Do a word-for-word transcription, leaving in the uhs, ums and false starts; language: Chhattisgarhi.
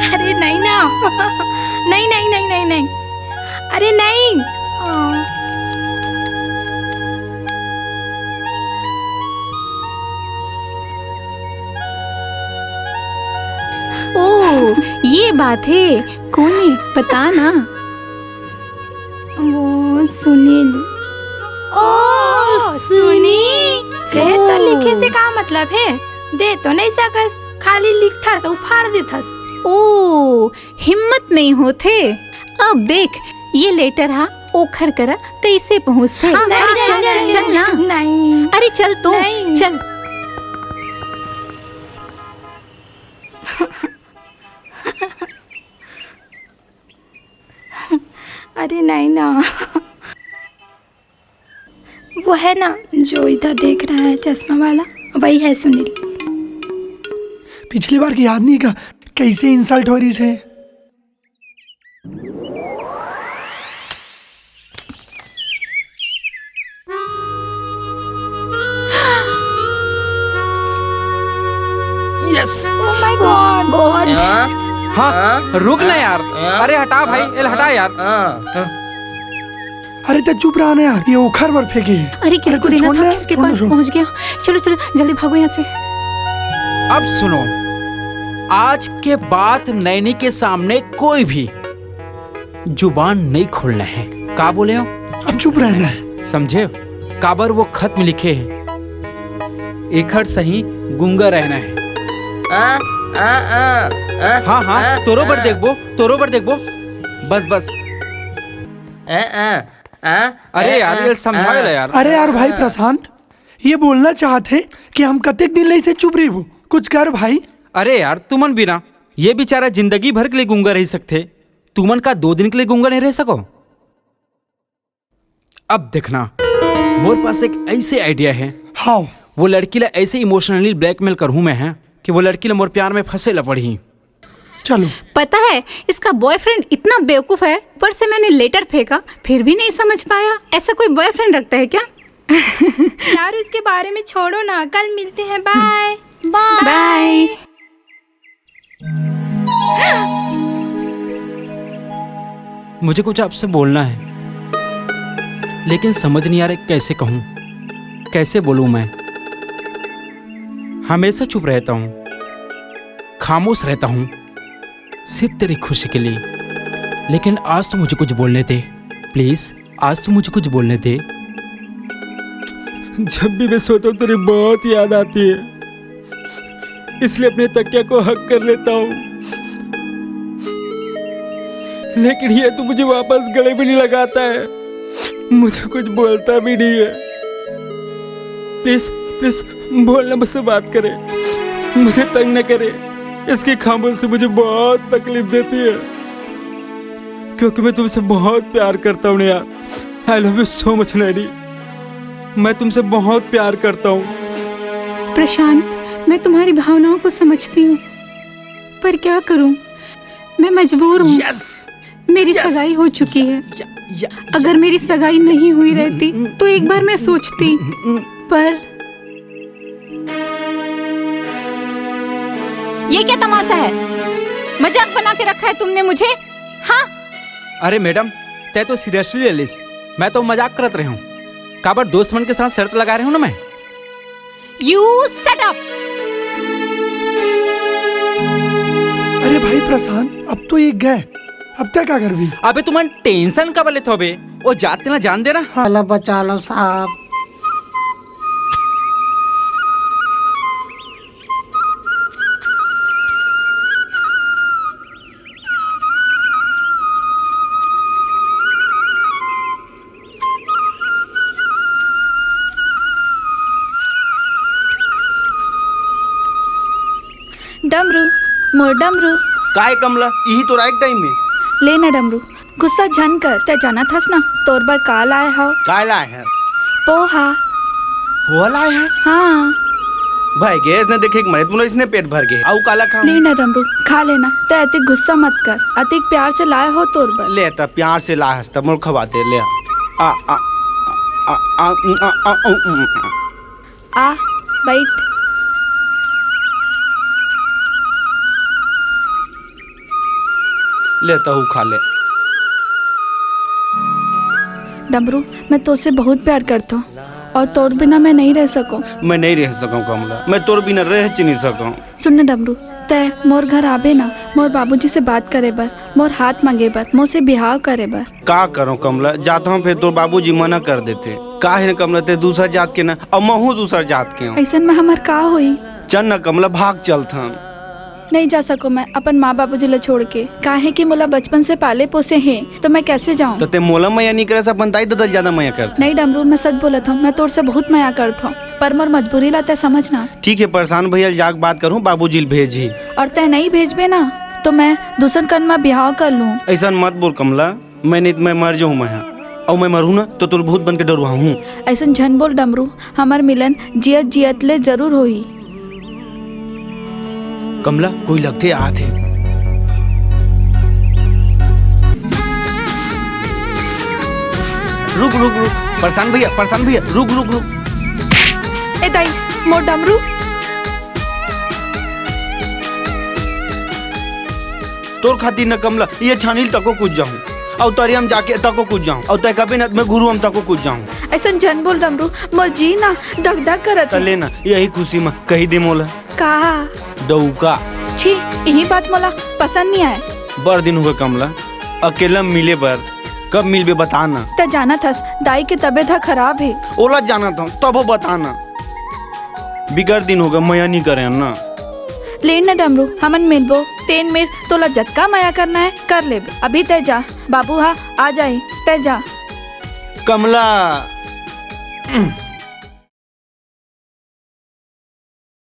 अरे नहीं ना। नहीं, नहीं, नहीं, नहीं, नहीं। अरे नहीं। आ। ओ, ये बात है। कौन है? बता ना। वो सुनील। ओ, सुनील। फेर तो ओ। लिखे से का मतलब है? दे तो नहीं सकस, खाली लिखथस, उफाड़ देथस। ओ, हिम्मत नहीं होथे। अब देख, ये लेटर हा ओखर करा कैसे पहुंचथे। हाँ, अरे हाँ, चल, हाँ, चल, हाँ, चल ना। नहीं। अरे चल तो, नहीं। चल। अरे नहीं ना। वो है ना, जो इधर देख रहा है चश्मा वाला, वही है सुनील। पिछली बार के याद नहीं का, कैसे इंसल्ट हो रही से? Yes. Oh my God। God. हाँ? हाँ, हाँ, रुक ना यार। हाँ, अरे हटा भाई, हाँ, एल हटा हाँ, यार। हाँ। अरे तो चुप रहा ना यार, ये ओखर बर फेंके है। अरे किसको देना था, किसके पास पहुंच गया। चलो चलो जल्दी भागो यहाँ से। अब सुनो, आज के बाद नैनी के सामने कोई भी जुबान नहीं खोलना है। का बोले हो? अब चुप रहना है। समझे? काबर वो खत में लिखे है, एखर सही गुंगा रहना है। आ, आ, आ, आ, हाँ, हाँ, आ, तोरो बर आ। देखबो, तोरो बर देखबो। बस, बस। आ, आ, आ, अरे आ, यार, आ, ये समझावे आ। ला यार। अरे यार भाई प्रशांत, ये बोलना चाहत है कि हम कतेक दिन ले इसे चुप रही हूँ, कुछ कर भाई। अरे यार, तुमन बिना ये बेचारा जिंदगी भर के लिए गूंगा रह सकथे, तुमन का दो दिन के लिए गूंगा नहीं रह सको? अब देखना, मोर पास एक ऐसे आइडिया है। हाँ। वो लड़की ला ऐसे इमोशनली ब्लैकमेल करहूँ मैं है कि वो लड़की ला मोर प्यार में फंसे ला पड़ही। चलो। पता है, इसका बॉयफ्रेंड इतना बेवकूफ है, ऊपर से मैंने लेटर फेंका, फिर भी नहीं समझ पाया। ऐसा कोई बॉयफ्रेंड रखता है क्या? यार, उसके बारे में छोड़ो ना, कल मिलते हैं, बाय। बाय। मुझे कुछ आपसे बोलना है, लेकिन समझ नहीं आ रहा कैसे कहूँ, कैसे बोलूँ मैं। हमेशा चुप रहता हूँ, खामोश रहता हूँ, सिर्फ तेरी खुशी के लिए। लेकिन आज तो मुझे कुछ बोलने दे, प्लीज। आज तो मुझे कुछ बोलने दे। जब भी मैं सोता हूँ, तेरी बहुत याद आती है, इसलिए अपने तकिया को हग कर लेता हूँ। लेकिन ये तो मुझे वापस गले भी नहीं लगाता है, मुझे कुछ बोलता भी नहीं है। प्लीज, प्लीज, बोलना, मुझसे बात करे, मुझे तंग न करे। इसकी खामोशी मुझे बहुत तकलीफ देती है, क्योंकि मैं तुमसे बहुत प्यार करता हूँ यार। I love you so much, Naini. मैं तुमसे बहुत प्यार करता हूँ। प्रशांत, मैं तुम्हारी भावनाओं को समझती हूँ, पर क्या करूँ, मैं मजबूर हूँ। यस। मेरी यस। सगाई हो चुकी है। या, या, अगर या, मेरी या, सगाई नहीं हुई रहती, हम्म, तो एक बार मैं सोचती। हम्म, हम्म। पर ये क्या तमाशा है? मजाक बना के रखा है तुमने मुझे, हाँ? अरे मैडम, तय तो सीरियसली ले लिस, मैं तो मजाक करत रहे हूँ। काबर दोस्त मन के साथ शर्त लगा रहे हूँ ना मैं। You shut up! अरे भाई प्रशांत, अब तो ये गए, अब तक का करबी? अबे तुमन टेंशन काबर लेत हो बे? वो जाते ना जान देना। हाँ। चलो बचा लो साहब। डमरू, मोर डमरू। काय कमला, इही तो राइट टाइम में। ले ना डमरू, गुस्सा झन कर, तै जानत हस ना, तोर बर का लाए हव? काय लाए हस? पोहा। पोहा लाए हस? हाँ। भाई गैस ने देखे एक मरे तुमने इसने पेट भर गए। आऊ काला खाऊं? ले ना डमरू, खा लेना। तै अतिक गुस्सा मत कर, अतिक प्यार से लाए हो तोर बर। ले तब प्यार से लाए हस तब मोर खवाते ले। आ, आ, आ, आ, आ, आ, आ, आ, आ, आ। आ, बैठ। ले तहू खा ले। डमरू, मैं तोसे बहुत प्यार करथों और तोर बिना मैं नहीं रह सकूं। मैं नहीं रह सकूं कमला, मैं तोर बिना रह च नहीं सकूं। सुन न डमरू, तै मोर घर आबे ना, मोर बाबूजी से बात करे बर, मोर हाथ मांगे बर, मोसे बिहाव करे बर। का करूं कमला, जात हूं फिर तोर बाबूजी मना कर देथे। का हे न कमला, तै दूसर जात के ना, अउ महू दूसर जात के हूं। अइसन में हमर का होई? चल न कमला, भाग चलथन। नहीं जा सको मैं अपन माँ बाबूजी ला छोड़ के, काहे कि मोला बचपन से पाले पोसे हे, तो मैं कैसे जाऊँ? तो ते मोला मया नहीं करे से अपन दाई ददा ल ज्यादा मया करथे। नहीं डमरू, मैं सच बोलत हूँ, मैं तोर से बहुत मया करत हूँ, पर मोर मजबूरी ला तै समझना। ठीक है, परेशान भैया ल जाके बात करूँ, बाबूजी ल भेजही। और तै नहीं भेजबे ना, तो मैं दूसर कन मा बिहाव कर लूँ। ऐसा मत बोल कमला, मैं नहीं तो मैं मर जाऊँ मैं, अउ मैं मरहूँ ना तो तोर भूत बन के डरुआहूँ। ऐसन झन बोल डमरू, हमर मिलन जियत जियत ले जरूर होही। कमला, कोई लगथे आत हे। रुक, रुक, रुक। परेशान भैया, परेशान भैया, रुक, रुक, रुक। ए दाई, मोर डमरू। तोर खातिर न कमला, ये छानी ल तको कूद जाहूँ, अउ तरिया म जाके तको कूद जाहूँ, अउ तै कबे न मैं घुरुवा म तको कूद जाहूँ। ऐसन झन बोल डमरू, मोर जी ना धक धक करत हे। तले ना, यही खुशी म कही दे मोला। का? डौका। छी, यही बात मोला पसंद नहीं आए। बर दिन होगे कमला, अकेला मिले बर। कब मिलबे बता ना। तै जानत हस, दाई के तबीयत ह खराब हे। ओला जानत हूँ, तभो बता ना। बिगर दिन होगे, मया नहीं करे ना। ले न डमरू, हमन मिलबो, तेन मेर तोला जतका मया करना हे, कर लेबे। अभी तै जा, बाबू हा आ जाही, तै जा। कमला।